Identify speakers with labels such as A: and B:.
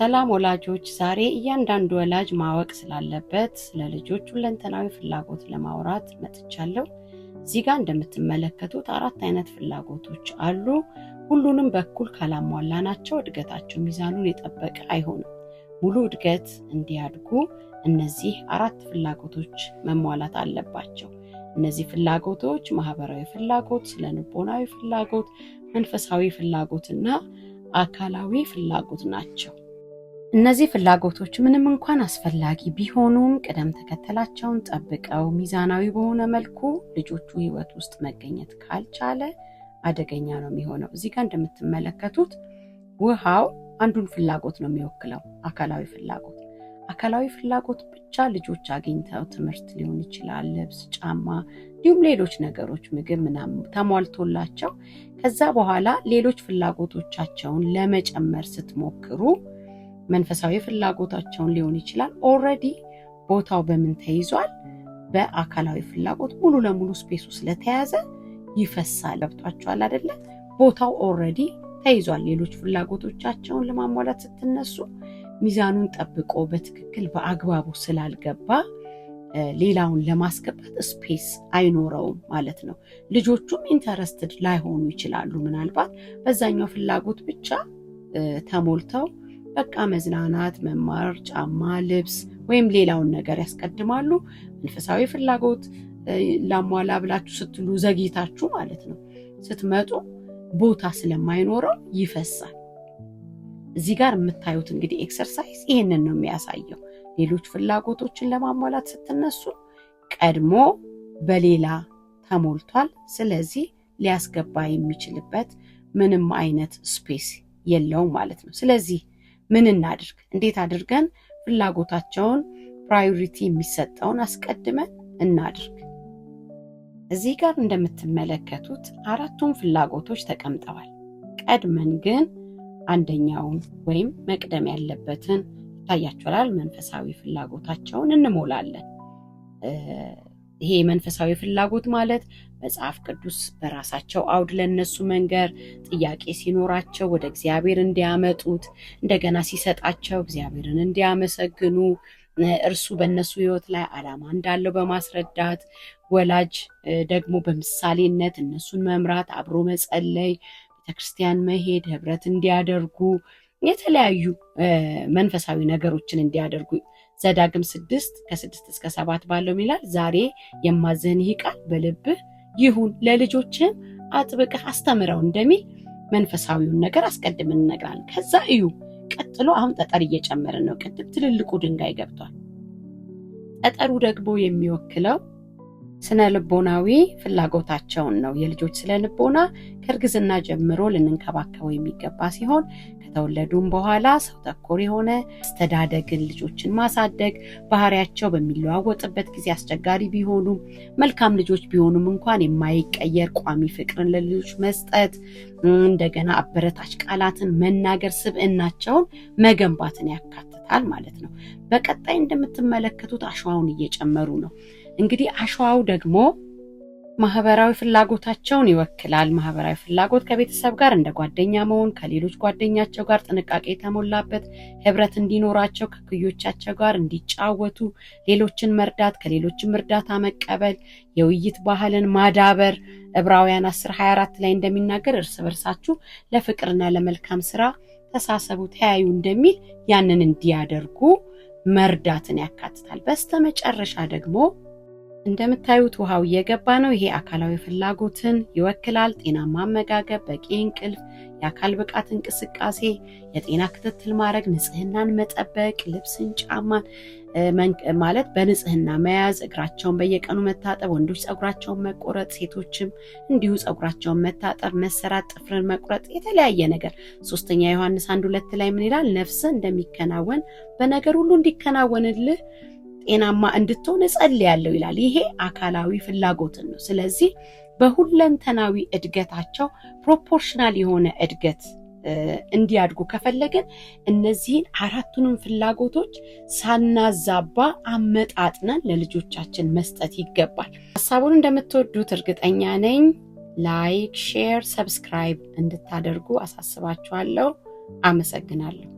A: ሰላም ወላጆች፣ ዛሬ እያንዳንዱ ወላጅ ማወቅ ስላለበት ስለ ልጆች ሁለንተናዊ ፍላጎት ለማውራት መጥቻለሁ። እዚህ ጋር እንደምትመለከቱት አራት አይነት ፍላጎቶች አሉ። ሁሉንም በእኩል ካላሟላናቸው እድገታቸው ሚዛኑን የጠበቀ አይሆንም። ሙሉ እድገት እንዲያድጉ እነዚህ አራት ፍላጎቶች መሟላት አለባቸው። እነዚህ ፍላጎቶች ማህበራዊ ፍላጎት፣ ስነ ልቦናዊ ፍላጎት፣ መንፈሳዊ ፍላጎትና አካላዊ ፍላጎት ናቸው። እነዚህ ፍላጎቶች ምንም እንኳን አስፈላጊ ቢሆኑም ቅደም ተከተላቸውን ጠብቀው ሚዛናዊ በሆነ መልኩ ልጆቹ ሕይወት ውስጥ መገኘት ካልቻለ አደገኛ ነው የሚሆነው። እዚህ ጋር እንደምትመለከቱት ውሃው አንዱን ፍላጎት ነው የሚወክለው፣ አካላዊ ፍላጎት። አካላዊ ፍላጎት ብቻ ልጆች አግኝተው ትምህርት ሊሆን ይችላል፣ ልብስ፣ ጫማ፣ እንዲሁም ሌሎች ነገሮች ምግብ ምናምን ተሟልቶላቸው ከዛ በኋላ ሌሎች ፍላጎቶቻቸውን ለመጨመር ስትሞክሩ መንፈሳዊ ፍላጎታቸውን ሊሆን ይችላል። Already ቦታው በምን ተይዟል? በአካላዊ ፍላጎት ሙሉ ለሙሉ space ኡ ስለተያዘ ይፈሳል። ገብቷችኋል አይደለ? ቦታው already ተይዟል። ሌሎች ፍላጎቶቻቸውን ለማሟላት ስትነሱ ሚዛኑን ጠብቆ በትክክል በአግባቡ ስላልገባ ሌላውን ለማስገባት space አይኖረውም ማለት ነው። ልጆቹም interested ላይሆኑ ይችላሉ። ምናልባት በዛኛው ፍላጎት ብቻ ተሞልተው በቃ መዝናናት፣ መማር፣ ጫማ፣ ልብስ ወይም ሌላውን ነገር ያስቀድማሉ። መንፈሳዊ ፍላጎት ላሟላ ብላችሁ ስትሉ ዘግይታችሁ ማለት ነው ስትመጡ ቦታ ስለማይኖረው ይፈሳል። እዚህ ጋር የምታዩት እንግዲህ exercise ይህንን ነው የሚያሳየው። ሌሎች ፍላጎቶችን ለማሟላት ስትነሱ ቀድሞ በሌላ ተሞልቷል። ስለዚህ ሊያስገባ የሚችልበት ምንም አይነት space የለውም ማለት ነው። ስለዚህ ምን እናድርግ? እንዴት አድርገን ፍላጎታቸውን priority የሚሰጠውን አስቀድመን እናድርግ? እዚህ ጋር እንደምትመለከቱት አራቱም ፍላጎቶች ተቀምጠዋል። ቀድመን ግን አንደኛውን ወይም መቅደም ያለበትን ይታያችኋል፣ መንፈሳዊ ፍላጎታቸውን እንሞላለን። ይሄ መንፈሳዊ ፍላጎት ማለት መጽሐፍ ቅዱስ በራሳቸው አውድ ለነሱ መንገር፣ ጥያቄ ሲኖራቸው ወደ እግዚአብሔር እንዲያመጡት፣ እንደገና ሲሰጣቸው እግዚአብሔርን እንዲያመሰግኑ፣ እርሱ በእነሱ ሕይወት ላይ ዓላማ እንዳለው በማስረዳት፣ ወላጅ ደግሞ በምሳሌነት እነሱን መምራት፣ አብሮ መጸለይ፣ ቤተክርስቲያን መሄድ፣ ህብረት እንዲያደርጉ፣ የተለያዩ መንፈሳዊ ነገሮችን እንዲያደርጉ። ዘዳግም 6 ከ6 እስከ 7 ባለው ይላል፣ ዛሬ የማዝህን ይህ ቃል በልብህ ይሁን፣ ለልጆችህም አጥብቀህ አስተምረው እንደሚል መንፈሳዊውን ነገር አስቀድመን እንነግራለን። ከዛ እዩ ቀጥሎ አሁን ጠጠር እየጨመርን ነው። ቅድም ትልልቁ ድንጋይ ገብቷል። ጠጠሩ ደግሞ የሚወክለው ስነ ልቦናዊ ፍላጎታቸውን ነው። የልጆች ስነ ልቦና ከእርግዝና ጀምሮ ልንንከባከበው የሚገባ ሲሆን ከተወለዱም በኋላ ሰው ተኮር የሆነ አስተዳደግን ልጆችን ማሳደግ፣ ባህሪያቸው በሚለዋወጥበት ጊዜ አስቸጋሪ ቢሆኑም መልካም ልጆች ቢሆኑም እንኳን የማይቀየር ቋሚ ፍቅርን ለልጆች መስጠት፣ እንደገና አበረታች ቃላትን መናገር፣ ስብዕናቸውን መገንባትን ያካትታል ማለት ነው። በቀጣይ እንደምትመለከቱት አሸዋውን እየጨመሩ ነው። እንግዲህ አሸዋው ደግሞ ማህበራዊ ፍላጎታቸውን ይወክላል። ማህበራዊ ፍላጎት ከቤተሰብ ጋር እንደ ጓደኛ መሆን፣ ከሌሎች ጓደኛቸው ጋር ጥንቃቄ የተሞላበት ህብረት እንዲኖራቸው፣ ከእኩዮቻቸው ጋር እንዲጫወቱ፣ ሌሎችን መርዳት፣ ከሌሎችም እርዳታ መቀበል፣ የውይይት ባህልን ማዳበር። ዕብራውያን 10:24 ላይ እንደሚናገር እርስ በርሳችሁ ለፍቅርና ለመልካም ስራ ተሳሰቡ፣ ተያዩ እንደሚል ያንን እንዲያደርጉ መርዳትን ያካትታል። በስተመጨረሻ ደግሞ እንደምታዩት ውሃው እየገባ ነው። ይሄ አካላዊ ፍላጎትን ይወክላል። ጤናማ አመጋገብ፣ በቂ እንቅልፍ፣ የአካል ብቃት እንቅስቃሴ፣ የጤና ክትትል ማድረግ፣ ንጽህናን መጠበቅ፣ ልብስን፣ ጫማን ማለት በንጽህና መያዝ፣ እግራቸውን በየቀኑ መታጠብ፣ ወንዶች ፀጉራቸውን መቆረጥ፣ ሴቶችም እንዲሁ ፀጉራቸውን መታጠብ፣ መሰራት፣ ጥፍርን መቁረጥ፣ የተለያየ ነገር። 3ኛ ዮሐንስ 1:2 ላይ ምን ይላል? ነፍስህ እንደሚከናወን በነገር ሁሉ እንዲከናወንልህ ጤናማ እንድትሆን እጸልያለሁ ይላል። ይሄ አካላዊ ፍላጎትን ነው። ስለዚህ በሁለንተናዊ እድገታቸው proportional የሆነ እድገት እንዲያድጉ ከፈለግን እነዚህን አራቱንም ፍላጎቶች ሳናዛባ አመጣጥነን ለልጆቻችን መስጠት ይገባል። ሀሳቡን እንደምትወዱት እርግጠኛ ነኝ። Like፣ share፣ subscribe እንድታደርጉ አሳስባችኋለሁ። አመሰግናለሁ።